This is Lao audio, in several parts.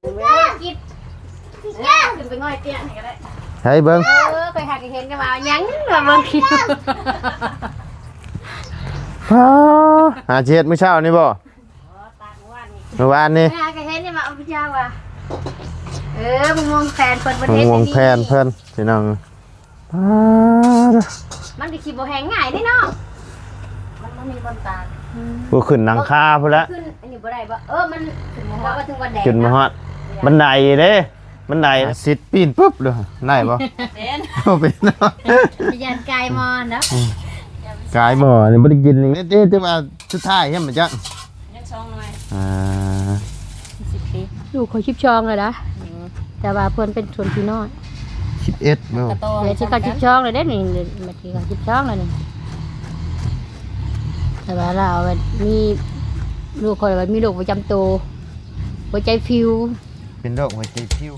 ກິດ ຂຶ້ນໄປງ່ອຍຕຽງໃຫ້ກໍໄດ້ ໃຫ້ເບິ່ງ ເອີ ຂ້ອຍຫາກະເຫັນແຕ່ວ່າຫຍັງວ່າເບິ່ງຄລິບ ອໍ ຫາຊິເຮັດມື້ເຊົ້ານີ້ບໍ່? ອໍ ຕາກມື້ວານນີ້ ມື້ວານນີ້ ຫາກະເຫັນນີ້ວ່າເອົາຜູ້ຊາຍວ່າ ເອີ ມະມ່ວງແຜ່ນເພິ່ນ ເພິ່ນເຮັດ ມະມ່ວງແຜ່ນເພິ່ນ ພີ່ນ້ອງ ປາດ ມັນກໍຊິບໍ່ແຫ້ງງ່າຍເດ້ເນາະ ມັນບໍ່ມີບ່ອນຕາກ ອືມ ບໍ່ຂຶ້ນຫຼັງຄາພຸ້ນລະ ຂຶ້ນອັນນີ້ບໍ່ໄດ້ບໍ່? ເອີ ມັນຂຶ້ນບໍ່ຮອດ ເອີ ວ່າເຖິງວັນແດດ ຂຶ້ນບໍ່ຮອດ ເນາະ ບັນໄດເດ້ ບັນໄດ ຊິດປີນປຶບເລີຍ ໄດ້ບໍ່? ເປັນ ບໍ່ເປັນເນາະ ຢ້ານກາຍໝໍ້ເນາະ ອືມ ກາຍໝໍ້ນີ້ບໍ່ໄດ້ກິນນີ້ ເດ້ ແຕ່ວ່າສຸດທ້າຍເຫັນບໍ່ຈັກ ຍັງສອງໜ່ວຍ ອ່າ ສິບປີ ລູກຂ້ອຍສິບສອງແລ້ວນະ ອືມ ແຕ່ວ່າເພິ່ນເປັນຄົນທີ່ນ້ອຍ ສິບເອັດເນາະ ແຕ່ຊິເຂົ້າສິບສອງແລ້ວເດ້ນີ້ ເດືອນນີ້ເຂົ້າສິບສອງແລ້ວນີ້ ແຕ່ວ່າລາວມີ ລູກຂ້ອຍວ່າມີໂລກປະຈຳໂຕ ຫົວໃຈພິວ ເປັນໂລກຫົວໃຈພິວ.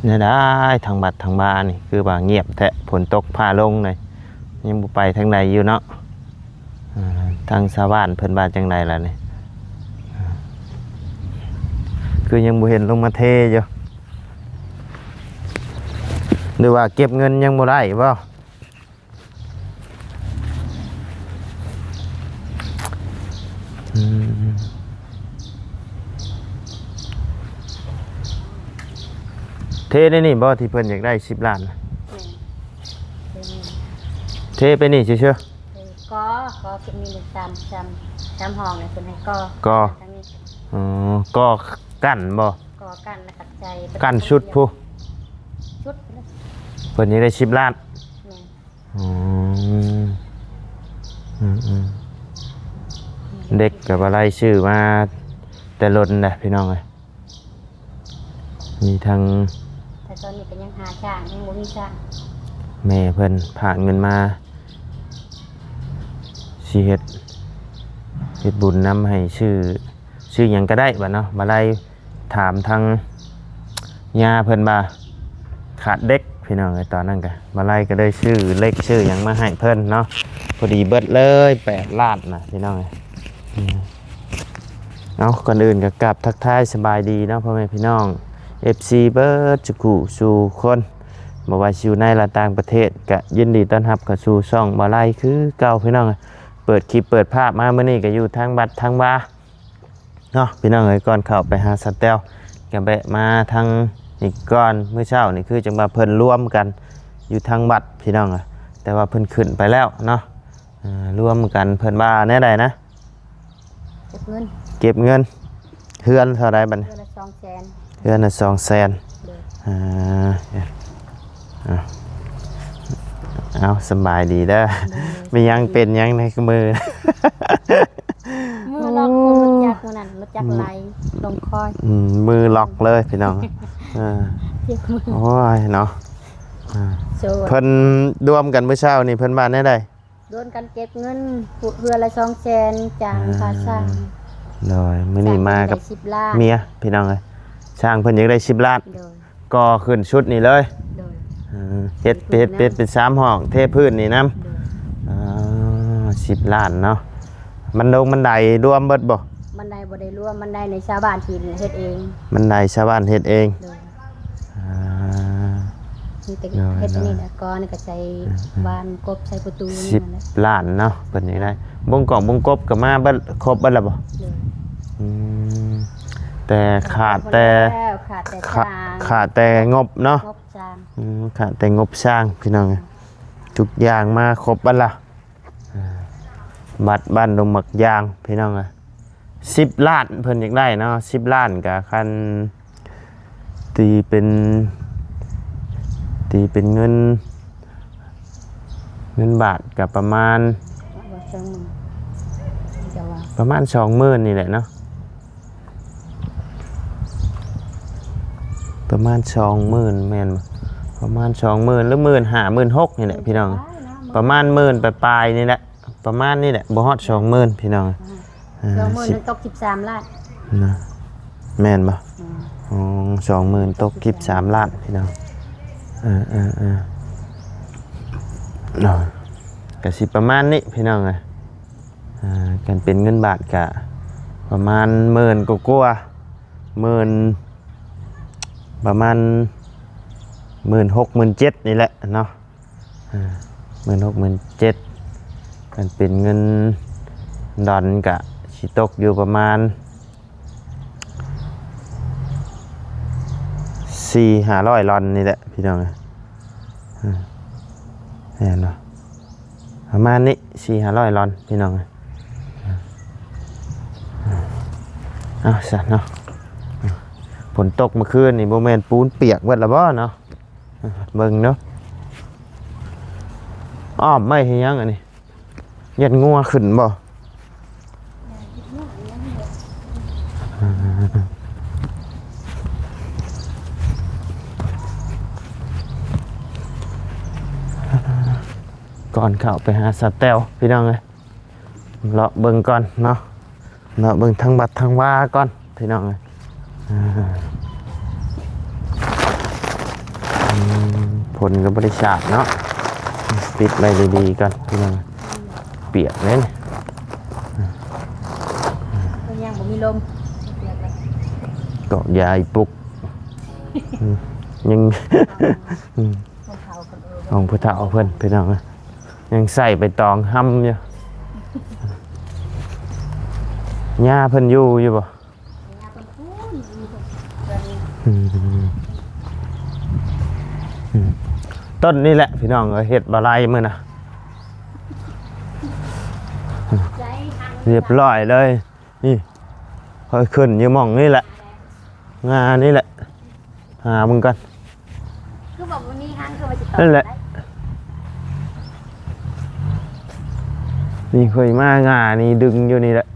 ແນວໃດ ທາງວັດທາງວານີ້ຄືວ່າງຽບແທ້ ຝົນຕົກຟ້າລົງເລີຍ ຍັງບໍ່ໄປທາງໃດຢູ່ເນາະ ອ່າ ທາງຊາວບ້ານເພິ່ນວ່າຈັ່ງໃດລະນີ້ ຄືຍັງບໍ່ເຫັນລົງມາເທຢູ່ ຫຼືວ່າເກັບເງິນຍັງບໍ່ໄດ້ບໍ່? ອືມ ເທໃນນີ້ບໍ່ ທີ່ເພິ່ນຢາກໄດ້ສິບລ້ານນະ? ແມ່ນ ເທໄປນີ້ຊື່ໆ ເອີ ກໍ ກໍເພິ່ນມີສາມ ສາມ ສາມຫ້ອງ ແລ້ວເພິ່ນໃຫ້ກໍ ກໍ ທາງນີ້ ອໍ ກໍກັ້ນບໍ່? ກໍກັ້ນ ແລ້ວກໍໃສ່ ກັ້ນຊຸດພຸ້ນ ຊຸດພຸ້ນ ເພິ່ນຢາກໄດ້ສິບລ້ານ ແມ່ນ. ອືມ ອືມ ເດັກກໍບໍ່ໄດ້ຊື້ມາແຕ່ດົນແລ້ວພີ່ນ້ອງເອີຍ ມີທັງ ແຕ່ຕອນນີ້ກໍຍັງຫາຊ່າງ ຍັງບໍ່ມີຊ່າງ ແມ່ເພິ່ນພາເງິນມາ ຊິເຮັດ ເຮັດບຸນນຳໃຫ້ຊື້ ຊື້ຫຍັງກໍໄດ້ບັດເນາະ ບໍ່ໄດ້ ຖາມທາງຍ່າເພິ່ນວ່າຂາດເຫຼັກພີ່ນ້ອງເອີຍ ຕອນນັ້ນກະບໍ່ໄຫຼກໍເລີຍຊື້ເຫຼັກຊື້ຫຍັງມາໃຫ້ເພິ່ນເນາະ ພໍດີເບິດເລີຍແປດລ້ານນະພີ່ນ້ອງເອີຍ ເອົາ ກ່ອນອື່ນກໍກາບທັກທາຍສະບາຍດີເນາະ ພໍ່ແມ່ພີ່ນ້ອງ ເອັຟຊີ ເບິດສູ່ຜູ້ສູ່ຄົນ ບໍ່ວ່າຊິຢູ່ໃນ ແລະ ຕ່າງປະເທດ ກະຍິນດີຕ້ອນຮັບເຂົ້າສູ່ຊ່ອງບໍ່ໄຫຼຄືເກົ່າພີ່ນ້ອງເອີຍ ເປີດຄລິບເປີດພາບມາມື້ນີ້ກໍຢູ່ທາງວັດທາງວາ ເນາະພີ່ນ້ອງເອີຍ ກ່ອນເຂົ້າໄປຫາສາວແຕ້ວ ກໍແວະມາທາງນີ້ກ່ອນ ມື້ເຊົ້ານີ້ຄືຈັ່ງວ່າເພິ່ນລວມກັນຢູ່ທາງວັດພີ່ນ້ອງເອີຍ ແຕ່ວ່າເພິ່ນຂຶ້ນໄປແລ້ວເນາະ ເອີ ລວມກັນ ເພິ່ນວ່າແນວໃດນະ ເກັບເງິນ ເກັບເງິນ ເຮືອນເທົ່າໃດບັດນີ້ ເຮືອນລະສອງແສນ ເຮືອນລະສອງແສນ ໂດຍ ອ່າ ເອົາ ເອົາ ສະບາຍດີເດີ ໂດຍ ມີຫຍັງເປັນຫຍັງໃນມື ມືລັອກ ໂອ້ ລົດຈັກມື້ນັ້ນ ລົດຈັກໄຫຼລົງຄອຍ ອືມ ມືລັອກເລີຍພີ່ນ້ອງ ເອີ ເຈັບມື ໂອ້ຍເນາະ ເພິ່ນລວມກັນມື້ເຊົ້ານີ້ເພິ່ນວ່າແນວໃດ? ລວມກັນເກັບເງິນເຮືອນລະສອງແສນ ຈ້າງຄ່າຊ່າງ ໂດຍ ມື້ນີ້ມາກັບເມຍພີ່ນ້ອງເອີຍ ຊ່າງເພິ່ນຢາກໄດ້ສິບລ້ານ ໂດຍ ກໍ່ຂຶ້ນຊຸດນີ້ເລີຍ ໂດຍ ເຮັດ ເຮັດ ເຮັດເປັນສາມຫ້ອງ ເທພື້ນນີ້ນຳ ໂດຍ ອ່າ ສິບລ້ານເນາະ ບັນດົງບັນໄດລວມເບິດບໍ່? ບັນໄດບໍ່ໄດ້ລວມ ບັນໄດໃນຊາວບ້ານທີ່ເຮັດເອງ ບັນໄດຊາວບ້ານເຮັດເອງ ໂດຍ ອ່າ ມີແຕ່ເຮັດອັນນີ້ແຫຼະ ກ່ອນກໍໃສ່ບານກົບ ໃສ່ປະຕູ ສິບລ້ານເນາະ ເພິ່ນນີ້ໄດ້ ບົງກອກບົງກົບກໍມາເບິດ ຄົບເບິດແລ້ວບໍ່? ໂດຍ ອືມ ແຕ່ຂາດແຕ່ ຂາດແຕ່ ຂາດແຕ່ງົບເນາະ ງົບສ້າງ ອືມ ຂາດແຕ່ງົບສ້າງ ພີ່ນ້ອງ ທຸກຢ່າງມາຄົບເບິດແລ້ວ ວັດບ້ານດົງໝາກຢາງ ພີ່ນ້ອງເອີຍ ສິບລ້ານເພິ່ນຢາກໄດ້ເນາະ ສິບລ້ານກະຄັນຕີເປັນ ຕີເປັນເງິນ ເງິນບາດກະປະມານ ປະມານສອງໝື່ນນີ້ແຫຼະເນາະ ປະມານສອງໝື່ນແມ່ນບໍ່? ປະມານສອງໝື່ນ ຫຼື ໝື່ນຫ້າ ໝື່ນຫົກນີ້ແຫຼະພີ່ນ້ອງ ປະມານໝື່ນປາຍໆນີ້ແຫຼະ ປະມານນີ້ແຫຼະ ບໍ່ຮອດສອງໝື່ນພີ່ນ້ອງ ອ່າ ສອງໝື່ນ ສິບ ມັນຕົກສິບສາມລ້ານນະ ແມ່ນບໍ່? ອືມ ສອງໝື່ນ ຕົກກິບສາມລ້ານພີ່ນ້ອງ. ເອີໆໆ ເນາະ ກະຊິປະມານນີ້ພີ່ນ້ອງເອີຍ. ອ່າ ຄັນເປັນເງິນບາດກະປະມານໝື່ນກວ່າໆ ໝື່ນ ປະມານໝື່ນຫົກ ໝື່ນເຈັດນີ້ແຫຼະເນາະ. ອ່າ ໝື່ນຫົກ ໝື່ນເຈັດ ຄັນເປັນເງິນດອນກະຊິຕົກຢູ່ປະມານສີ່ຫ້າຮ້ອຍດອນນີ້ແຫຼະພີ່ນ້ອງເອີຍ. ອ່າ ແມ່ນບໍ່? ປະມານນີ້ ສີ່ຫ້າຮ້ອຍດອນພີ່ນ້ອງເອີຍ. ເອົາຊັ້ນເນາະ ຝົນຕົກເມື່ອຄືນນີ້ ບໍ່ແມ່ນປູນປຽກເບິດລະບໍ່ເນາະ? ເບິ່ງເນາະ ອ້ອມໄວ້ເຮັດຫຍັງອັນນີ້? ຢ້ານງົວຂຶ້ນບໍ່? ກ່ອນເຂົ້າໄປຫາສາວແຕ້ວພີ່ນ້ອງເອີຍ ເລາະເບິ່ງກ່ອນເນາະ. ເນາະ ເບິ່ງທາງວັດທາງວາກ່ອນພີ່ນ້ອງເອີຍ. ອ່າ ອືມ ຝົນກໍບໍ່ໄດ້ສາດເນາະ ປິດໄວ້ດີໆກ່ອນພີ່ນ້ອງ ປຽກເດ້. ຍັງບໍ່ມີລົມ ປຽກແລ້ວ ກອກຢາອີປຸກ ອືມ ຍັງ ຂອງຜູ້ເຖົ້າເພິ່ນພີ່ນ້ອງເອີຍ ຍັງໃສ່ໃບຕອງຫ້ຳຢູ່. ຍ່າເພິ່ນຢູ່ ຢູ່ບໍ່? ອືມ ອືມ ຕົ້ນນີ້ແຫຼະພີ່ນ້ອງເອີຍ ເຮັດບໍ່ໄລ່ມື້ນະ ຮຽບຮ້ອຍເລີຍ. ນີ້ ຂ້ອຍຂຶ້ນຢູ່ໝ່ອງນີ້ແຫຼະ ງ່ານີ້ແຫຼະ ຫາເບິ່ງກ່ອນ. ຄືວ່າບໍ່ມີຫາງ ຄືວ່າຊິຕອກ ນັ້ນແຫຼະ ໄດ້ ນີ້ຂ້ອຍມາງ່ານີ້ດຶງຢູ່ນີ້ແຫຼະ.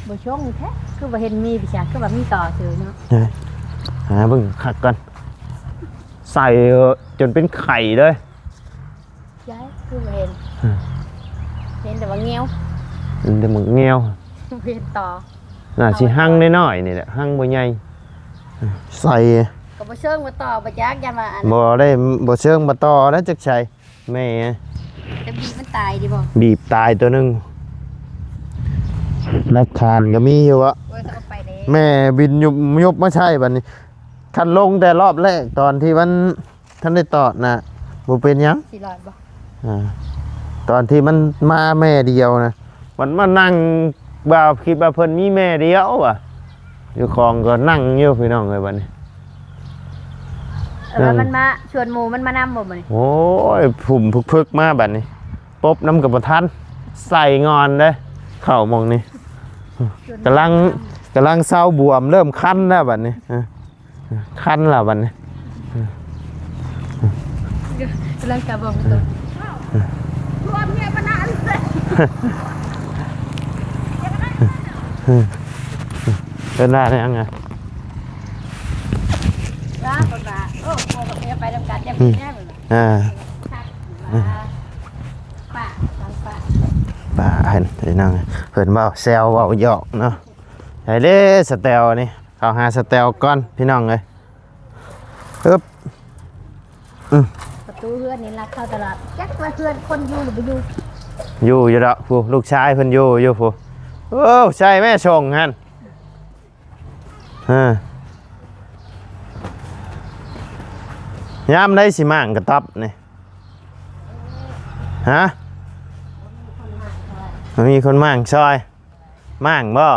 ບໍ່ຊົງແທ້ ຄືບໍ່ເຫັນມີ ພີ່ຊາຍ ຄືວ່າມີຕໍ່ຊື່ເນາະ. ຫາເບິ່ງຄັກກ່ອນ ໃສ່ຈົນເປັນໄຂ່ເລີຍ. ຍາຍ ຄືບໍ່ເຫັນ ຮະ ເຫັນແຕ່ໝາກງຽວ ເຫັນແຕ່ໝາກງຽວ ບໍ່ເຫັນຕໍ່. ໜ້າຊິຮັງນ້ອຍໆນີ້ແຫຼະ ຮັງບໍ່ໃຫຍ່ ໃສ່ ກໍບໍ່ເຊີງບໍ່ຕໍ່ ບໍ່ຈັກ ຢ້ານວ່າອັນ ບໍ່ໄດ້ ບໍ່ເຊີງບໍ່ຕໍ່ແລ້ວ ຈັກໃສ່ແມ່ ຈະບີບມັນຕາຍດີບໍ່? ບີບຕາຍຕົວໜຶ່ງ. ຫຼັກຖານກໍມີຢູ່ເບາະ ໂອ້ຍ ເຂົາກໍໄປແລ້ວ ແມ່ບິນຍຸບ ຍຸບມາໃສ່ບັດນີ້. ຄັນລົງແຕ່ລອບແລກ ຕອນທີ່ມັນ ທັນໄດ້ຕອດນະ ບໍ່ເປັນຫຍັງ ຊິລອດບໍ່? ອ່າ ຕອນທີ່ມັນມາແມ່ດຽວນະ ມັນມານັ່ງວ່າ ຄິດວ່າເພິ່ນມີແມ່ດຽວວ່າ ຢູ່ຂອງກໍນັ່ງຢູ່ພີ່ນ້ອງເອີຍ ບັດນີ້. ເອີ ມັນມາຊວນໝູ່ມັນມານຳບໍ່ບັດນີ້? ໂອ້ຍ ຜຸ່ມພຶກໆມາບັດນີ້ ປົບນຳກໍບໍ່ທັນ ໃສ່ງອນເດ້ ເຂົ້າໝ່ອງນີ້ ກຳລັງ ກຳລັງເຊົາບວມ ເລີ່ມຄັນແລ້ວບັດນີ້. ຄັນລະບັດນີ້ ກຳລັງກະບອງຕົວ ເອີ້ນວ່າຫຍັງອະ? ລາເພິ່ນວ່າ ໂອ້ ພໍ່ກັບເມຍໄປນຳກັນ ຢ່າໄປແນ່ເພິ່ນວ່າ ອ່າ ປ້າ ປ້າ ປ້າ ເພິ່ນ ພີ່ນ້ອງ ເພິ່ນເວົ້າແຊວເວົ້າຫຍອກເນາະ. ໃສເດ້ສະແຕວນີ້? ເຂົ້າຫາສະແຕວກ່ອນພີ່ນ້ອງເອີຍ. ອຶບ ອືມ ປະຕູເຮືອນນີ້ລັກເຂົ້າຕະຫຼອດ ຈັກວ່າເຮືອນຄົນຢູ່ຫຼືບໍ່ຢູ່. ຢູ່ຢູ່ດອກ ຜູ້ລູກຊາຍເພິ່ນຢູ່ຢູ່ຜູ້. ໂອ້ ໃສ່ແມ່ສົ່ງຫັ້ນ ເອີ ຍາມໃດຊິມ້າງກະຕັອບນີ້ ຮະ? ບໍ່ມີຄົນມ້າງຊ່ອຍ ມ້າງບໍ່?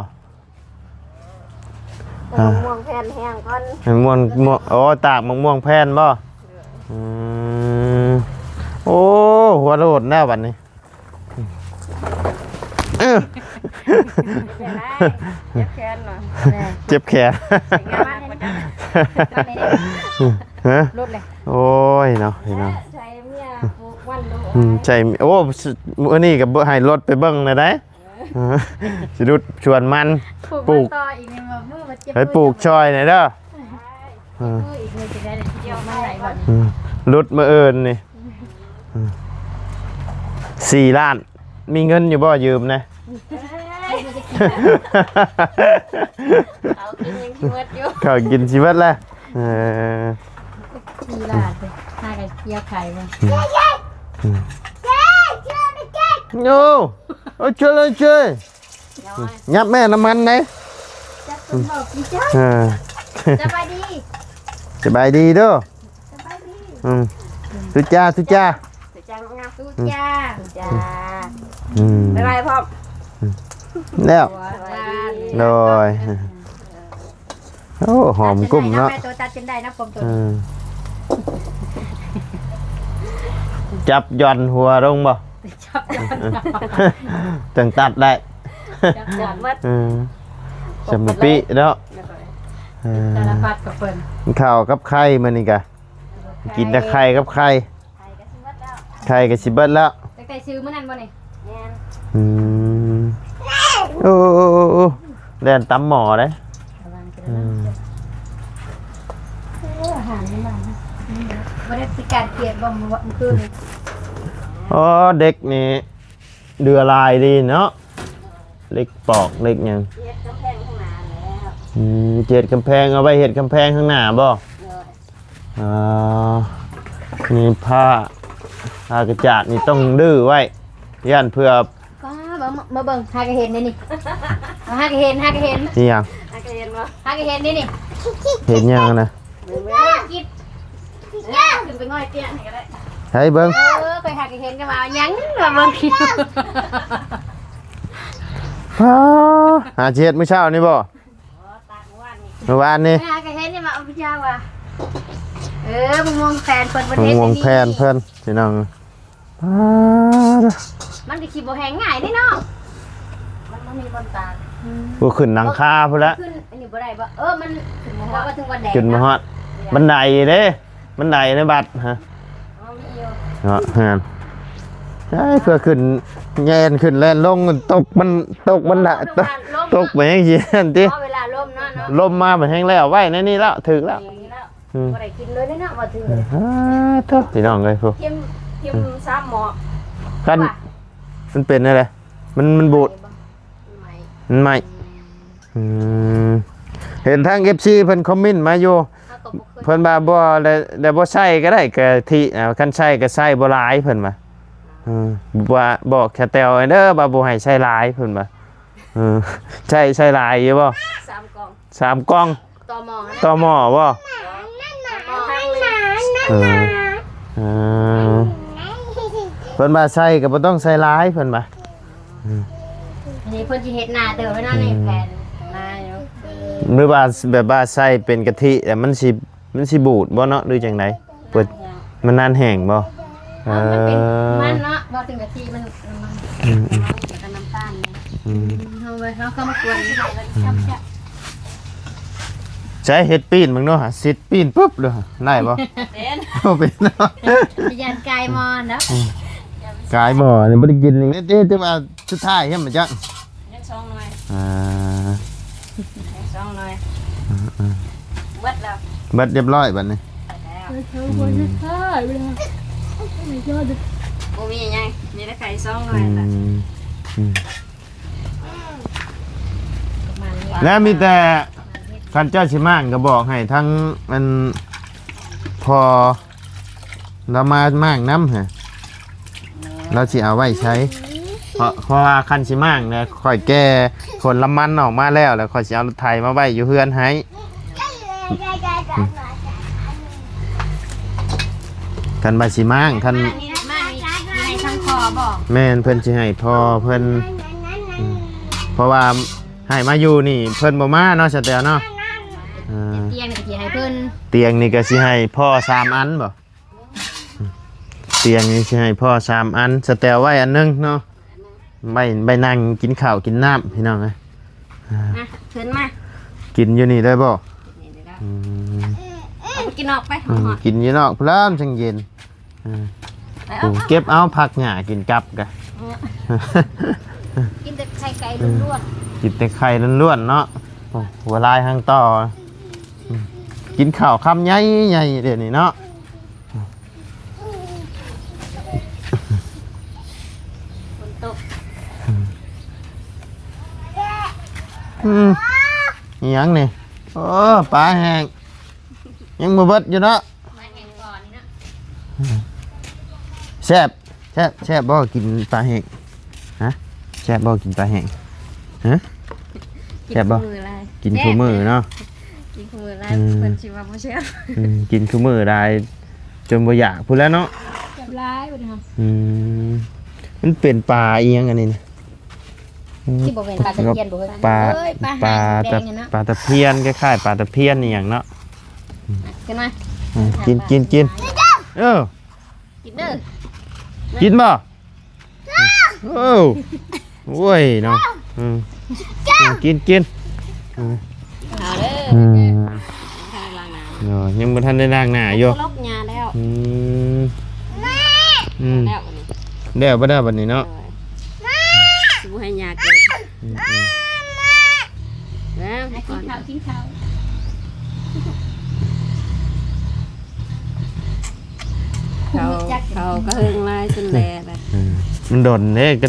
ໝາກມ່ວງແຜ່ນແຫ້ງກ່ອນ ໝາກມ່ວງ ມ່ວງ ໂອ້ ຕາກໝາກມ່ວງແຜ່ນບໍ່? ເອີ ອືມ ໂອ້ ຫົວໂລດແລ້ວບັດນີ້ ເອີ ເຈັບແຂນເນາະ ເຈັບແຂນ ຮະ? ໂອ້ຍເນາະ ພີ່ນ້ອງ ໃສ່ເມຍປູກວັນໂລ ອືມ ໃສ່ ໂອ້ ມື້ນີ້ກໍບໍ່ໃຫ້ລົດໄປເບິ່ງແລ້ວໃດ. ຊິຫຼຸດສວນມັນ ປູກ ປູກ ໃຫ້ປູກຊ່ອຍແດ່ເດີ ເອີ ອີກມື້ຊິໄດ້ ຊິເອົາມາໃຫ້ບັດນີ້ ອືມ ຫຼຸດມື້ອື່ນນີ້ ອືມ ສີ່ລ້ານ ມີເງິນຢູ່ບໍ່? ຢືມແດ່ ເອີຍ ຊິໄດ້ກິນ ເຂົາກິນຍັງຊິໝົດຢູ່ ເຂົາກິນຊິໝົດແລ້ວ. ເອີ ທີ່ລາດ ຫາກະກ່ຽວໄຂ່ບໍ່? ໂອ້ ໂອ້ ເຊີຍເຊີຍ ຍັບແມ່ນ້ຳມັນໄດ໋. ຈັບຄົນບອກກິນເຈົ້າ ເອີ ສະບາຍດີ ສະບາຍດີເດີ ສະບາຍດີ ອືມ ຕຸຈາ ຕຸຈາ ຕຸຈາ ຕຸຈາ ອືມ ບາຍບາຍພ້ອມ ແລ້ວ ສະບາຍດີ ໂດຍ. ໂອ້ ຫອມກຸ້ມເນາະ ຕັດຈົນໄດ້ນະ ໂຕຕັດຈົນໄດ້ນະ ຜົມໂຕ ເອີ ຈັບຢ່ອນຫົວລົງບໍ່? ຈັບຢ່ອນ ຈັ່ງຕັດໄດ້ ຈັບຢ່ອນໝົດ ເອີ ສຳປີເນາະ ເອີ ສາລະພັດກັບເພິ່ນ ເຂົ້າກັບໄຂ່ມື້ນີ້ກະ ກິນແຕ່ໄຂ່ກັບໄຂ່ ໄຂ່ກະຊິເບິດແລ້ວ ຕັ້ງແຕ່ຊື້ມື້ນັ້ນບໍ່ນີ້? ແມ່ນ ອືມ ໂອ້ ໂອ້ ໂອ້ ໂອ້ ແລ່ນຕຳໝໍ້ເດ້ ລະວັງ ອືມ ໂອ້ ອາຫານໃນບ້ານ ບໍ່ໄດ້ມີການກຽດບໍ່ມື້ຄືນນີ້? ອໍ ເດັກນີ້ເດືອຫຼາຍດີເນາະ ເຫຼັກປອກເຫຼັກຫຍັງ ເຮັດກຳແພງຂ້າງໜ້າແລ້ວ ອືມ ເຮັດກຳແພງ ເອົາໄວ້ເຮັດກຳແພງຂ້າງໜ້າບໍ່? ໂດຍ ອ່າ ນີ້ຜ້າ ຜ້າກະຈາດນີ້ຕ້ອງດື້ໄວ້ ຢ້ານເພື່ອ ປ້າ ມາ ມາເບິ່ງ ຫາກະເຫັນເດ້ນີ້ ເອົາ ຫາກະເຫັນ ຫາກະເຫັນ ອີຫຍັງ? ຫາກະເຫັນບໍ່? ຫາກະເຫັນເດ້ນີ້ ເຫັນຫຍັງນະ? ເບິ່ງ ເບິ່ງ ກິດ ເອີ ຂຶ້ນໄປງ່ອຍຕຽງໃຫ້ກະໄດ້ ໃຫ້ເບິ່ງ ເອີ ຂ້ອຍຫາກະເຫັນກະວ່າຫຍັງ ມາເບິ່ງ ຄລິບ ປ້າ ຫາຊິເຮັດມື້ເຊົ້ານີ້ບໍ່? ອໍ ຕາກມື້ວານນີ້ ມື້ວານນີ້ ຫາກະເຫັນນີ້ວ່າ ເອົາຜູ້ຊາຍວ່າ ເອີ ມະມ່ວງແຜ່ນເພິ່ນ ເພິ່ນເຮັດ ມະມ່ວງແຜ່ນເພິ່ນ ພີ່ນ້ອງ ປາດ ມັນກະຊິບໍ່ແຫ້ງງ່າຍເດ້ເນາະ ມັນບໍ່ມີບ່ອນຕາກ ອືມ ບໍ່ຂຶ້ນຫຼັງຄາພຸ້ນລະ ຂຶ້ນອັນນີ້ບໍ່ໄດ້ບໍ່? ເອີ ມັນຂຶ້ນບໍ່ຮອດ ຂຶ້ນບໍ່ຮອດ ບັນໄດເດ້ ບັນໄດໃນວັດຮະ ອໍ ມີຢູ່ ເນາະ ແມ່ນ ໃຊ່ ເພື່ອຂຶ້ນ ແລ່ນຂຶ້ນແລ່ນລົງ ຕົກມັນ ຕົກມັນ ຕົກໄປຈັ່ງຊີ້ຫັ້ນຕິ ເວລາລົມເນາະ ລົມມາບັດແຮງແລ້ວ ໄວ້ໃນນີ້ແລ້ວ ຖືກແລ້ວ ອືມ ບໍ່ໄດ້ກິນເລີຍເນາະ ວ່າຖືກ ເອີ ໂທ້ ພີ່ນ້ອງເອີຍ ຜູ້ ເຄັມ ເຄັມ ອືມ ສາມໝໍ້ ຄັນ ມັນເປັນແນວໃດ? ມັນ ມັນບູດ ມັນໄໝ້ ມັນໄໝ້ ອືມ ເຫັນທາງເອັຟຊີເພິ່ນຄອມເມັນມາຢູ່ ເຮົາກະບໍ່ເຄີຍ ເພິ່ນວ່າບໍ່ ແລ້ວ ແລ້ວບໍ່ໃສ່ກະໄດ້ກະທິ ຄັນໃສ່ກະໃສ່ບໍ່ຫຼາຍເພິ່ນວ່າ ເອີ ວ່າບອກຊາແຕວເດີວ່າບໍ່ໃຫ້ໃສ່ຫຼາຍເພິ່ນວ່າ ເອີ ໃສ່ ໃສ່ຫຼາຍຢູ່ບໍ່? ສາມກ່ອງ ສາມກ່ອງ ຕໍ່ໝໍ້ ຕໍ່ໝໍ້ບໍ່? ເອີ ເອີ ເພິ່ນວ່າໃສ່ກະບໍ່ຕ້ອງໃສ່ຫຼາຍເພິ່ນວ່າ ອືມ ນີ້ເພິ່ນຊິເຮັດໜ້າເຕີບໄວ້ນຳນີ້ ອືມ ແຜ່ນໜ້າຢູ່ ຫຼືວ່າແບບວ່າໃສ່ເປັນກະທິແລ້ວມັນຊິ ມັນຊິບູດບໍ່ເນາະ ຫຼືຈັ່ງໃດ? ເປີດ ມັນນານແຫ້ງບໍ່? ເອີ ເອົາ ມັນເປັນມັນເນາະ ເວົ້າເຖິງກະທິມັນ ອືມ ອືມ ແລ້ວກະນ້ຳຕານ ອືມ ເຮົາ ເຮົາກະມາກວນໃຫ້ມັນແຊບໆ ໃຊ້ເຮັດປີ້ນເບິ່ງເນາະ ຊິດປີ້ນປຶບເລີຍ ໄດ້ບໍ່? ເປັນ ບໍ່ເປັນເນາະ ຢ້ານກາຍໝໍ້ເນາະ ອືມ ກາຍໝໍ້ນີ້ບໍ່ໄດ້ກິນນີ້ ແຕ່ວ່າສຸດທ້າຍເຫັນບໍ່ຈັກ ຍັງສອງໜ່ວຍ ອ່າ ຍັງສອງໜ່ວຍ ອືມ ອືມ ເບິດແລ້ວ ເບິດຮຽບຮ້ອຍບັດນີ້ ເບິດແລ້ວ ອືມ ບໍ່ມີຫຍັງ ມີແຕ່ໄຂ່ສອງໜ່ວຍ ອືມ ອືມ ແລ້ວມີແຕ່ ຄັນເຈົ້າຊິມ້າງກະບອກໃຫ້ທາງອັນພໍ່ລາວມາມ້າງນຳຫັ້ນ ລາວຊິເອົາໄວ້ໃສ ເພາະ ເພາະວ່າຄັນຊິມ້າງແລ້ວ ຂ້ອຍແກ່ຜົນລະມັນອອກມາແລ້ວ ແລ້ວຂ້ອຍຊິເອົາລົດໄຖມາໄວ້ຢູ່ເຮືອນໃຫ້ ຄັນວ່າຊິມ້າງ ຄັນ ມ້າງນີ້ໃຫ້ທາງພໍ່ບໍ? ແມ່ນ ເພິ່ນຊິໃຫ້ພໍ່ເພິ່ນ ອືມ ເພາະວ່າ ໃຫ້ມາຢູ່ນີ້ເພິ່ນບໍ່ມາເນາະ ສະແຕວເນາະ ເອີ ຕຽງນີ້ກະຊິໃຫ້ເພິ່ນ ຕຽງນີ້ກະຊິໃຫ້ພໍ່ສາມອັນບໍ? ຕຽງນີ້ຊິໃຫ້ພໍ່ສາມອັນ ສະແຕວໄວ້ອັນໜຶ່ງເນາະ ໄວ້ ໄວ້ນັ່ງກິນເຂົ້າກິນນ້ຳ ພີ່ນ້ອງເອີຍ ອ່າ ມາ ຂຶ້ນມາ ກິນຢູ່ນີ້ໄດ້ບໍ? ກິນຢູ່ນີ້ໄດ້ ອືມ ເອົາໄປກິນນອກໄປ ອືມ ຮ້ອນ ກິນຢູ່ນອກພຸ້ນລະ ມັນຈັ່ງເຢັນ. ອ່າ ໄປເອົາ ໂອ້ ເກັບເອົາຜັກຫຍ້າກິນກັບກະ ເອີ ກິນແຕ່ໄຂ່ໄກ່ລ້ວນໆ ກິນແຕ່ໄຂ່ລ້ວນໆເນາະ ໂອ້ ຫົວລາຍຫາງຕໍ່ ອືມ ກິນເຂົ້າຄຳໃຫຍ່ໆ ດຽວນີ້ເນາະ ຝົນຕົກ ອືມ. ອືມ ອີຫຍັງນີ້? ໂອ້ ປາແຫ້ງ ຍັງບໍ່ເບິດຢູ່ເນາະ. ປາແຫ້ງກ່ອນເນາະ. ແຊບ ແຊບ ແຊບບໍ່ກິນປາແຫ້ງ? ຮະ ແຊບບໍ່ກິນປາແຫ້ງ? ຮະ ແຊບບໍ່? ກິນຄູ່ມື້ເນາະ. ກິນຄູ່ມື້ຫຼາຍ ອືມ ເພິ່ນຊິວ່າບໍ່ແຊບ. ອືມ ກິນຄູ່ມື້ຫຼາຍ ຈົນບໍ່ຢາກພຸ້ນແຫຼະເນາະ. ແຊບຫຼາຍບັດນີ້. ອືມ ມັນເປັນປາອີຫຍັງອັນນີ້ນະ? ອືມ ຊິບໍ່ແມ່ນປາຕະພຽນບໍ່ເຮີ້ຍ? ປາ ເອີຍ ປາ ປາ ຫາງແດງໆ ຫັ້ນເນາະ. ປາຕະພຽນ ຄ້າຍໆ ປາຕະພຽນອີຫຍັງເນາະ. ຂຶ້ນມາ. ອືມ ກິນ ກິນ ກິນ. ເອີ ກິນເດີ. ກິນບໍ່? ໂອ້ ໂອ້ຍເນາະ. ອືມ ກິນ ກິນ. ອືມ ເອົາເດີ. ອືມ ເອົາທາງລ້າງໜ້າເນາະ. ຍັງບໍ່ທັນໄດ້ລ້າງໜ້າຢູ່. ລົກຫຍ້າແລ້ວ. ອືມ ອືມ ແລ້ວບັດນີ້ ແລ້ວບໍ່ໄດ້ບັດນີ້ເນາະ. ໂດຍ ຊິບໍ່ໃຫ້ຫຍ້າເກີດ. ອືມ ອືມ ແລ້ວ ໃຫ້ກິນຂ້າວ ກິນຂ້າວ. ເຂົາ ເຂົາກໍເຮິງຫຼາຍຈົນແຫຼະແຫຼະ. ເອີ ມັນດົນເດ້ ກໍ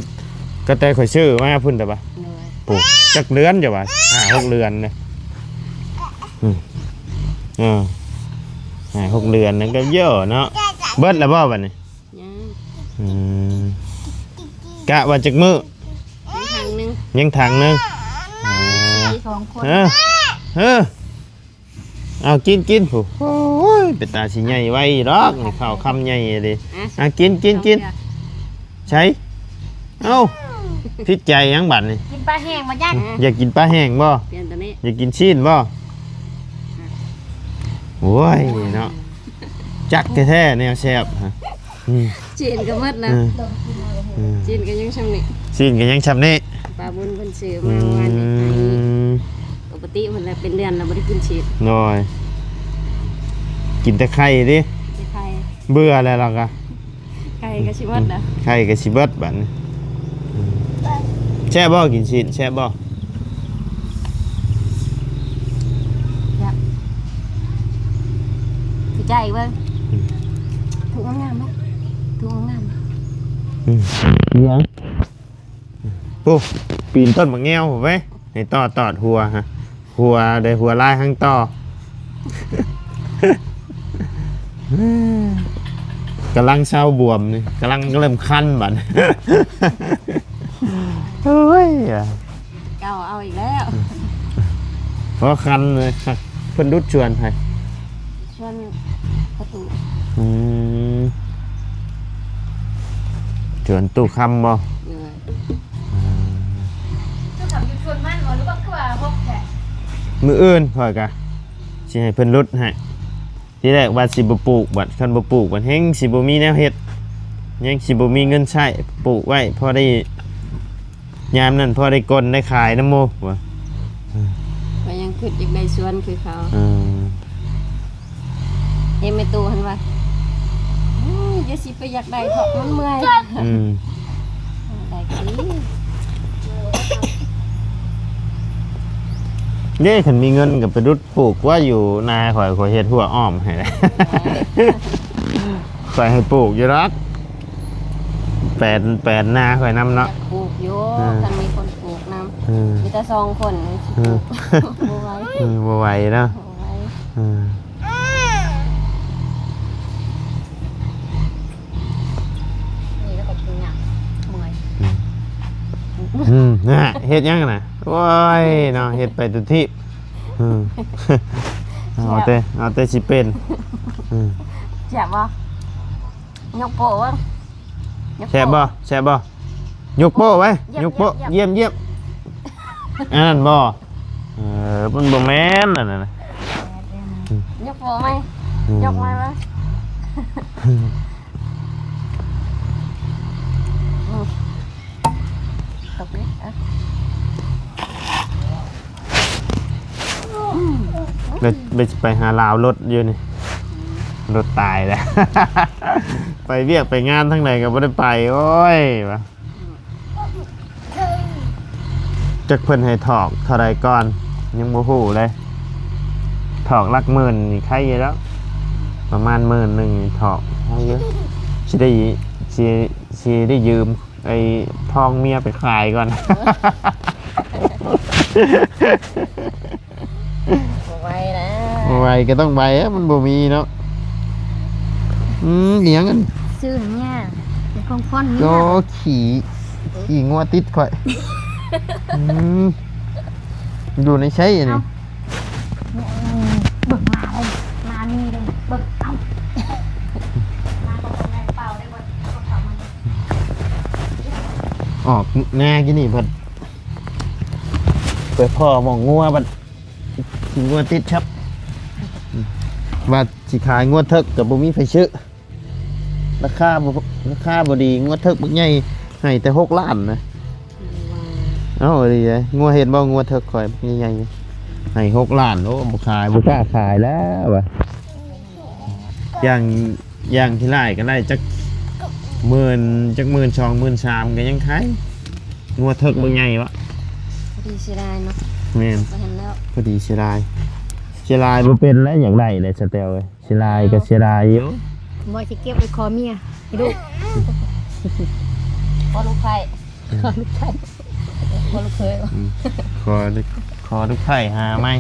ກໍແຕ່ຂ້ອຍຊື້ມາພຸ້ນແຕ່ວ່າ. ໂດຍ ໂອ້ ຈັກເດືອນຈະວ່າ ຫ້າຫົກເດືອນເດ້. ອືມ ເອີ ຫ້າຫົກເດືອນນັ້ນກໍເຍອະເນາະ. ເບິດແລ້ວບໍ່ບັດນີ້? ຍັງ. ອືມ ກະວ່າຈັກມື້? ຍັງຖັງໜຶ່ງ ຍັງຖັງໜຶ່ງ. ອໍ ສອງຄົນ. ເອີ ເອີ ເອົາກິນ ກິນ. ໂອ້ຍ ເປັນຕາຊິໃຫຍ່ໄວດອກນີ້ ເຂົ້າຄຳໃຫຍ່ເດ້. ອ່ະ ອ່ະ ກິນ ກິນ ກິນ. ໃສ ເອົ້າ ຜິດໃຈຫຍັງບັດນີ້? ກິນປາແຫ້ງບໍ່ຈັກ? ອືມ ຢາກກິນປາແຫ້ງບໍ່? ປ່ຽນຕົວນີ້. ຢາກກິນຊີ້ນບໍ່? ໂອ້ຍເນາະ ຈັກແທ້ໆ ແນວແຊບ. ອືມ ຊີ້ນກໍໝົດແລ້ວ. ອືມ ອືມ ຊີ້ນກໍຍັງຊ່ຳນີ້ ຊີ້ນກໍຍັງຊ່ຳນີ້. ປ້າບຸນເພິ່ນຊື້ມາວານນີ້ໃຫ້. ອືມ ປົກກະຕິເພິ່ນລະເປັນເດືອນລະບໍ່ໄດ້ກິນຊີ້ນ. ໂດຍ ກິນແຕ່ໄຂ່ຕິ ແຕ່ໄຂ່. ເບື່ອແລ້ວລະກະ ໄຂ່ກໍຊິເບິດແລ້ວ. ອືມ ໄຂ່ກໍຊິເບິດບັດນີ້. ອືມ ແຊບບໍ່? ກິນຊີ້ນແຊບບໍ່? ແຊບ. ຄືໃຈເບິ່ງ. ອືມ ທຸກງາມໆ ທຸກງາມໆ. ອືມ ຫຍັງ? ໂອ້ ປີນຕົ້ນໝາກແງວພຸ້ນເວີຍ ໃຫ້ຕໍ່ຕອດຫົວຮະ. ຫົວໄດ້ຫົວລາຍຫາງຕໍ່. ກຳລັງເຊົາບວມນີ້ ກຳລັງເລີ່ມຄັນບັດ. ໂອ້ຍ ເຈົ້າເອົາອີກແລ້ວ. ພໍຄັນເລີຍ. ເພິ່ນດຸດຊວນໃຜ? ຊວນປະຕູ. ອືມ ຊວນຕູ້ຄຳບໍ່? ເອີ ອືມ ຕູ້ຄຳຢູ່ສວນມັນບໍ່ ຫຼືວ່າຄືວ່າຮົກແທ້? ມື້ອື່ນຂ້ອຍກະຊິໃຫ້ເພິ່ນຫຼຸດໃຫ້. ທີແລກວ່າຊິບໍ່ປູກ ບັດຄັນບໍ່ປູກ ບັດແຮ່ງຊິບໍ່ມີແນວເຮັດ ແຮ່ງຊິບໍ່ມີເງິນໃຊ້. ປູກໄວ້ພໍໄດ້ ຍາມນັ້ນພໍໄດ້ກົນໄດ້ຂາຍນຳໝູ່ວ່າ. ຂ້ອຍຍັງຄິດຢາກໄດ້ສວນຄືເຂົາ. ເອີ ເຫັນແມ່ຕູ້ຫັ້ນວ່າ ໂອ້ຍ ຢ່າຊິໄປຢາກໄດ້ເຖາະ ມັນເມື່ອຍ. ອືມ ໄດ້ຄື ເດ້ ຄັນມີເງິນກໍໄປດຸດ ປູກວ່າຢູ່ນາຂ້ອຍ ຂ້ອຍເຮັດຮົ້ວອ້ອມໃຫ້. ເອີ ຂ້ອຍໃຫ້ປູກຢູ່ດອກ ແປນ ແປນນາຂ້ອຍນຳເນາະ. ຢາກປູກຢູ່ ເອີ ຄັນມີຄົນປູກນຳ. ເອີ ມີແຕ່ສອງຄົນຊິ ເອີ ປູກບໍ່ໄຫວ. ເອີ ບໍ່ໄຫວເນາະ. ບໍ່ໄຫວ. ເອີ ນີ້ລະກໍກິນຫຍັງ ເມື່ອຍ. ອືມ ອືມ ນະ ເຮັດຫຍັງນະ? ໂອ້ຍເນາະ ເຮັດໄປທຸກທີບ. ອືມ ເອົາແຕ່ ເອົາແຕ່ຊິເປັນ. ອືມ ແຊບບໍ່? ຍົກໂປ້ເບິ່ງ. ແຊບບໍ່? ແຊບບໍ່? ຍົກໂປ້ໄວ້ ຍົກໂປ້ ຢ້ຽມ ຢ້ຽມ ຢ້ຽມ. ອັນນັ້ນບໍ່? ເອີ ມັນບໍ່ແມ່ນອັນນັ້ນນະ. ຍົກໂປ້ໃໝ່. ອືມ ຍົກໃໝ່ເບິ່ງ. ອືມ ຕົກນີ້ ເອີ ເລີຍ ເລີຍຊິໄປຫາລາວລົດຢູ່ນີ້. ອືມ ລົດຕາຍແລ້ວ. ໄປວຽກໄປງານທາງໃດກໍບໍ່ໄດ້ໄປ. ໂອ້ຍ ວ່າ ອືມ ຈັກເພິ່ນໃຫ້ຖອກເທົ່າໃດກ່ອນ ຍັງບໍ່ຮູ້ເລີຍ. ຖອກຫຼັກໝື່ນນີ້ໄຄຢູ່ດອກ ປະມານໝື່ນໜຶ່ງນີ້ຖອກໄຄຢູ່. ຊິໄດ້ ຊິ ຊິໄດ້ຢືມ ໄອ້ທອງເມຍໄປຂາຍກ່ອນ. ບໍ່ໄຫວແລ້ວ ບໍ່ໄຫວກໍຕ້ອງໄຫວ ມັນບໍ່ມີເນາະ. ອືມ ອີຫຍັງອັນ ຊື້ໃຫ້ເມຍ ເປັນຂອງຂວັນເມຍ. ໂອ້ ຂີ້ ຂີ້ງົວຕິດຂ້ອຍ. ອືມ ຢູ່ໃນໃສອັນນີ້? ເອົ້າ ເບິ່ງມາເລີຍ ມານີ້ເລີຍ ເບິ່ງ ເອົ້າ ມາກໍບໍ່ແມ່ນເປົ່າໄດ້ບໍ່ ເອົາເຂົ້າມາ. ອອກນາກິນນີ້ເພິ່ນ ໄປພໍ້ໝ່ອງງົວບັດ ຂີ້ງົວຕິດຊັບ ວ່າຊິຂາຍງົວເຖິກກໍບໍ່ມີໃຜຊື້ ລາຄາບໍ່ ລາຄາບໍ່ດີ ງົວເຖິກບັກໃຫຍ່ໃຫ້ແຕ່ຫົກລ້ານນະ. ເອົ້າ ອີ່ຫຼີເດ້ ງົວເຫັນບໍ່ ງົວເຖິກຂ້ອຍບັກໃຫຍ່ໆ ໃຫ້ຫົກລ້ານ. ໂອ້ ບໍ່ຂາຍ ບໍ່ກ້າຂາຍແລ້ວວ່າ ຢ່າງ ຢ່າງທີ່ຫຼາຍກໍໄດ້ຈັກໝື່ນ ຈັກໝື່ນສອງ ໝື່ນສາມ ກໍຍັງຂາຍ ງົວເຖິກບັກໃຫຍ່ວະ. ພໍດີເສຍດາຍເນາະ. ແມ່ນ ບໍ່ທັນແລ້ວ ພໍດີເສຍດາຍ ເສຍດາຍບໍ່ເປັນແລ້ວ ຢາກໄດ້ແຫຼະສະແຕວເອີຍ. ເສຍດາຍກໍເສຍດາຍຢູ່ ບໍ່ ຊິເກັບໄວ້ຂໍເມຍໃຫ້ລູກ ຂໍລູກໃພ້ ຂໍລູກໃພ້ ຂໍລູກເຂີຍ ອືມ ຂໍລູກ ຂໍລູກໃພ້ຫາໃໝ່.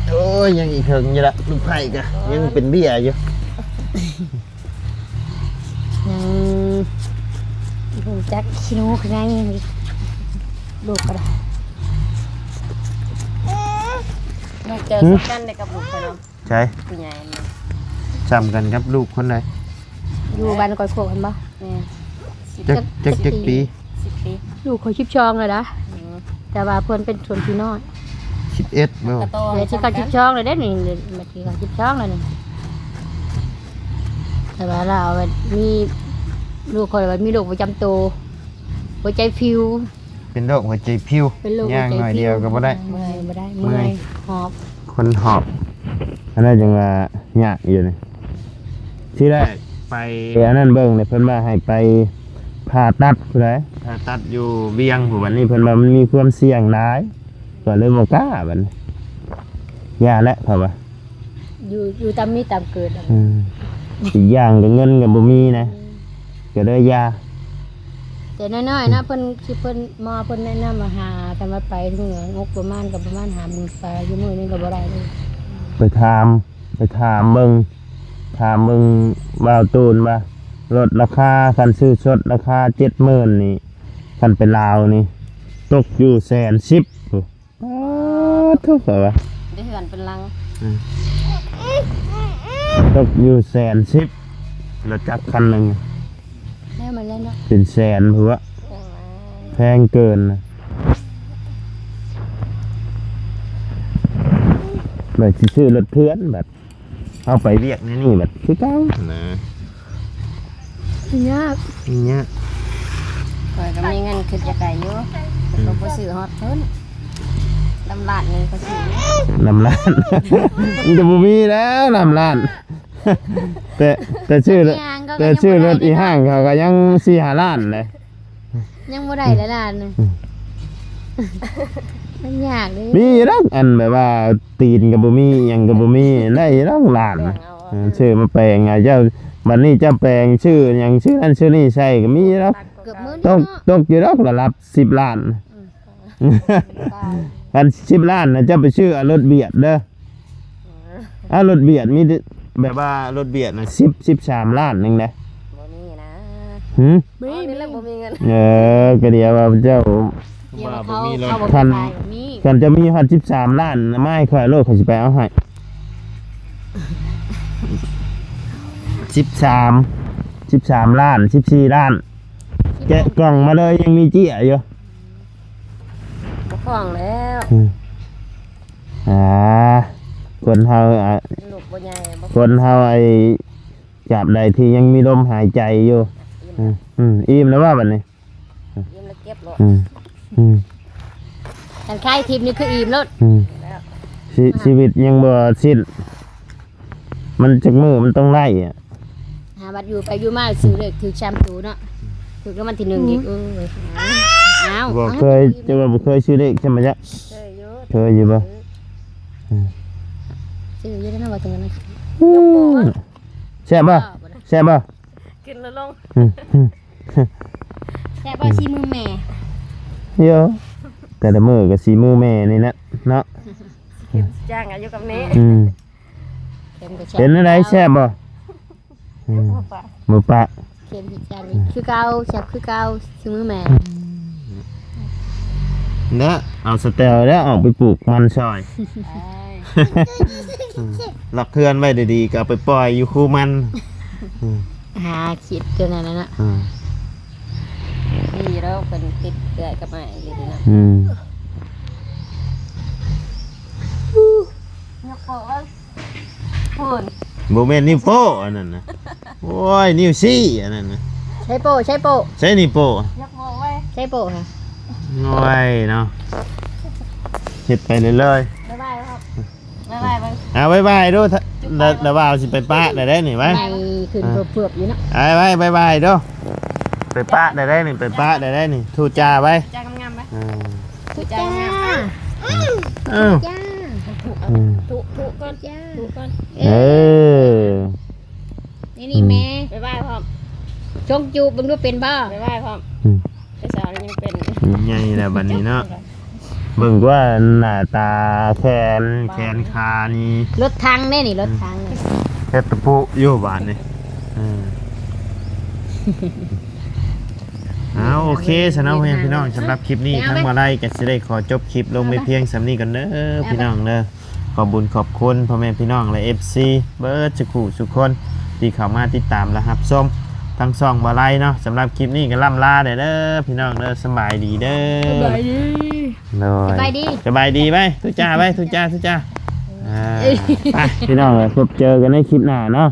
ໂອ້ຍ ຍັງອີກເຖິງຢູ່ລະ ລູກໃພ້ກໍຍັງເປັນເບ້ຍຢູ່. ຍັງຮູ້ຈັກຂີ້ໜູຂ້າງໃນລູກກໍໄດ້. ນ້ອງເຈີ ຫືມ ສ່ຳກັນໄດ້ກັບລູກຂ້ອຍເນາະ. ໃສ? ຜູ້ໃຫຍ່ນະ ສ່ຳກັນກັບລູກຄົນໃດ? ຢູ່ບ້ານກ້ອຍໂຄກຫັ້ນບໍ່? ແມ່ນ. ຈັກ ຈັກ ຈັກປີ? ສິບປີ. ລູກຂ້ອຍສິບສອງແລ້ວນະ. ອືມ ແຕ່ວ່າເພິ່ນເປັນຊົນຜູ້ນ້ອຍ. ສິບເອັດບໍ່? ແຕ່ຊິເຂົ້າສິບສອງແລ້ວເດ້ນີ້ ແມ່ນຊິເຂົ້າສິບສອງແລ້ວນີ້. ແຕ່ວ່າລາວແບບມີ ລູກຂ້ອຍແບບມີໂລກປະຈຳໂຕ ຫົວໃຈພິວ ເປັນໂລກຫົວໃຈພິວ ເປັນໂລກຫົວໃຈພິວ ຍ່າງໜ້ອຍດຽວກໍບໍ່ໄດ້ ເມື່ອຍ ບໍ່ໄດ້ ເມື່ອຍ ເມື່ອຍ ຫອບ ຄົນຫອບ. ອັນນັ້ນຈັ່ງວ່າຍາກຢູ່ນີ້ ທີແລກໄປອັນນັ້ນເບິ່ງເລີຍ ເພິ່ນວ່າໃຫ້ໄປຜ່າຕັດພຸ້ນໃດ ຜ່າຕັດຢູ່ວຽງພຸ້ນ. ບັດນີ້ເພິ່ນວ່າມັນມີຄວາມສ່ຽງຫຼາຍ ກໍເລີຍບໍ່ກ້າບັດນີ້ ຢ່າແຫຼະ ເຂົາວ່າ ຢູ່ ຢູ່ຕາມມີຕາມເກີດ. ອືມ ອີກຢ່າງກໍເງິນກໍບໍ່ມີນະ ອືມ ກໍເລີຍຢ່າ. ແຕ່ນ້ອຍໆນະ ເພິ່ນ ທີ່ເພິ່ນ ໝໍເພິ່ນແນະນຳວ່າ ຫາ ຄັນວ່າໄປເມືອງົບປະມານກໍປະມານຫ້າໝື່ນປາຍ ຢູ່ມື້ນີ້ກໍບໍ່ໄດ້ເລີຍ. ໄປຖາມ ໄປຖາມເບິ່ງ ຖາມເບິ່ງບ່າວຕູນວ່າ ລົດລາຄາ ຄັນຊື້ສົດລາຄາເຈັດໝື່ນນີ້ ຄັນໄປລາວນີ້ ຕົກຢູ່ແສນສິບພຸ້ນ. ປາດໂທ້ ເຂົາວ່າ ໄດ້ເຮືອນເປັນຫຼັງ. ອືມ ຕົກຢູ່ແສນສິບ ລົດຈັກຄັນໜຶ່ງ ແລ້ວມັນແລ້ວເນາະ ເປັນແສນພຸ້ນວະ ແພງເກີນນະ. ແລ້ວຊິຊື້ລົດເຖື່ອນບັດ ເອົາໄປວຽກໃນນີ້ບັດຄືເກົ່ານະ. ຍາກ ຍາກ ຂ້ອຍກໍມີເງິນຄິດຢາກໄດ້ຢູ່ ອືມ ກໍບໍ່ຊື້ຮອດພຸ້ນ ລຳລ້ານໜຶ່ງກໍຊື້ ລຳລ້ານ ມັນກໍບໍ່ມີແລ້ວລຳລ້ານ. ແຕ່ ແຕ່ຊື້ ແຕ່ຊື້ລົດອີ່ຫ້າງເຂົາກໍຍັງສີ່ຫ້າລ້ານເດ້. ຍັງບໍ່ໄດ້ຫຼາຍລ້ານນະ ອືມ ມັນຍາກເດ້. ມີຢູ່ດອກ ອັນແບບວ່າຕີນກໍບໍ່ມີ ອີ່ຫຍັງກໍບໍ່ມີ ໄດ້ຢູ່ດອກລ້ານ ແປງເອົາ ເອີ ຊື້ມາແປງໃຫ້ເຈົ້າ. ບັດນີ້ເຈົ້າແປງ ຊື້ຫຍັງ ຊື້ນັ້ນຊື້ນີ້ໃສ່ກໍມີຢູ່ດອກ. ເກືອບໝື່ນ ຕົກ ເນາະ ຕົກຢູ່ດອກລະດັບສິບລ້ານ. ອືມ ຄັນສິບລ້ານນະ ເຈົ້າໄປຊື້ເອົາລົດບຽດເດີ. ເອີ ເອົາລົດບຽດ ມີແຕ່ແບບວ່າລົດບຽດນະ ສິບ ສິບສາມລ້ານໜຶ່ງເດ້. ບໍ່ມີນະ ຫື ບໍ່ມີ ບໍ່ມີເງິນ. ເອີ ກໍດຽວວ່າເຈົ້າ ດຽວວ່າເຂົາ ວ່າບໍ່ມີລົດ ເຂົາບໍ່ ຄັນ ຂາຍ ມີ ຄັນເຈົ້າມີຮອດສິບສາມລ້ານນະ ມາໃຫ້ຂ້ອຍໂລດ ຂ້ອຍຊິໄປເອົາໃຫ້. ສິບສາມ ສິບສາມລ້ານ ສິບສີ່ລ້ານ ແກະກ່ອງມາເລີຍ ຍັງມີເຈ້ຍຢູ່. ບໍ່ຄ່ອງແລ້ວ ອືມ ອ່າ ຄົນເຮົາ ອ່າ ລູກບໍ່ໃຫຍ່ ບໍ່ ຄົນເຮົາ ໄອ້ ຕາບໃດທີ່ຍັງມີລົມຫາຍໃຈຢູ່ ອີ່ມ ອືມ ອີ່ມແລ້ວວ່າບັດນີ້ ອີ່ມແລ້ວເກັບໂລດ ອືມ ອືມ ຄັນຂາຍທິບນີ້ຄືອີ່ມໂລດ ອືມ ແລ້ວ ຊີ ຊີວິດຍັງບໍ່ສິ້ນ ມັນຈັກມື້ມັນຕ້ອງໄດ້ອະ. ຫາບັດຢູ່ໄປຢູ່ມາຊື້ເລກຖືກສາມໂຕເນາະ ຖືກລາງວັນທີໜຶ່ງອີກ. ອືມ ເອີຍ ອ້າວ ບໍ່ເຄີຍ ເຈົ້າວ່າບໍ່ເຄີຍຊື້ເລກໃຊ່ໄໝ? ເຄີຍຢູ່ ເຄີຍຢູ່ບໍ່? ເອີ ຊື້ຢູ່ເດ້ເນາະ ວ່າຈັ່ງນັ້ນນະ. ອືມ ແຊບບໍ່? ແຊບບໍ່? ກິນແລ້ວລົງ ອືມ ແຊບບໍ່? ຊີມືແມ່ ໂຢ ແຕ່ລະມື້ກໍຊິໝູ່ແມ່ນີ້ແຫຼະເນາະ ເຂັມຊິຈ້າງອາຍຸກັບແມ່ ອືມ ເຂັມກໍ ເປັນແນວໃດ ແຊບບໍ່? ອືມ ບໍ່ປະ ບໍ່ປະ ເຂັມຊິຈ້າງຄືເກົ່າ ແຊບຄືເກົ່າ ຊິໝູ່ແມ່ ເນາະ ເອົາສະແຕວແລ້ວອອກໄປປູກມັນຊອຍ ອືມ ລັກເຮືອນໄວ້ດີໆ ກໍເອົາໄປປ່ອຍຢູ່ຄູມັນ ອືມ ຫາຄິດຕົວນັ້ນນະເນາະ ອືມ ດີແລ້ວເພິ່ນຕິດເອື້ອຍກັບອ້າຍຢູ່ນີ້ນະ ອືມ ຍົກໂປ້ເບິ່ງ ພຸ້ນ ບໍ່ແມ່ນນິ້ວໂປ້ອັນນັ້ນນະ ໂອ້ຍ ນິ້ວຊີ້ອັນນັ້ນນະ ໃຊ້ໂປ້ ໃຊ້ໂປ້ ໃຊ້ນິ້ວໂປ້ ຍົກໂປ້ໄວ້ ໃຊ້ໂປ້ຫະ ໂອ້ຍເນາະ ເຮັດໄປເລື້ອຍໆ ບາຍບາຍ ບາຍບາຍ ບາຍບາຍເບິ່ງ ອ່າ ບາຍບາຍດູ ລະ ລະວ່າຊິໄປປະໄດ້ໄດ໋ນີ້ ໄວ້ ໄປຂຶ້ນເຜືອບໆຢູ່ເນາະ ໄປໄວ້ ບາຍບາຍດູ ໄປປະໄດ້ໄດ໋ນີ້ ໄປປະໄດ້ໄດ໋ນີ້ ທູດຈາໄວ້ ຈາງາມໆໄວ້ ເອີ ທູດຈາງາມໆ ເອີ ເອີ ທຸ ທຸກ່ອນ ທຸກ່ອນ ເອີ ນີ້ ນີ້ແມ່ ບາຍບາຍພ້ອມ ຊົງຈູບເບິ່ງດູເປັນບໍ່ ບາຍບາຍພ້ອມ ອືມ ແຕ່ສາວນີ້ຍັງເປັນ ໃຫຍ່ແລ້ວບັດນີ້ເນາະ ເບິ່ງກວ່າໜ້າຕາແຂນ ແຂນຂານີ້ ລົດຖັງເດ້ນີ້ ລົດຖັງນີ້ ເຮັດຕະປຸຢູ່ບາດນີ້ ເອີ ເອົາ ໂອເຄຊະເນາະ ພໍ່ແມ່ພີ່ນ້ອງ ສຳລັບຄລິບນີ້ ທາງບ່າວໄລກໍຊິໄດ້ຂໍຈົບຄລິບລົງໄປພຽງສ່ຳນີ້ກ່ອນເດີ ພີ່ນ້ອງເດີ ຂອບບຸນຂອບຄຸນພໍ່ແມ່ພີ່ນ້ອງ ແລະ ເອັຟຊີ ເບິດສຸຂູສຸຄົນ ທີ່ເຂົ້າມາຕິດຕາມ ແລະ ຮັບຊົມທາງຊ່ອງບ່າວໄລເນາະ ສຳລັບຄລິບນີ້ກໍລ່ຳລາໄດ້ເດີ ພີ່ນ້ອງເດີ ສະບາຍດີເດີ ສະບາຍດີ ໂດຍ ສະບາຍດີ ສະບາຍດີໄວ້ ທຸຈ້າໄວ້ ທຸຈ້າ ທຸຈ້າ ອ່າ ໄປ ພີ່ນ້ອງເອີຍ ພົບເຈີກັນໃນຄລິບໜ້າເນາະ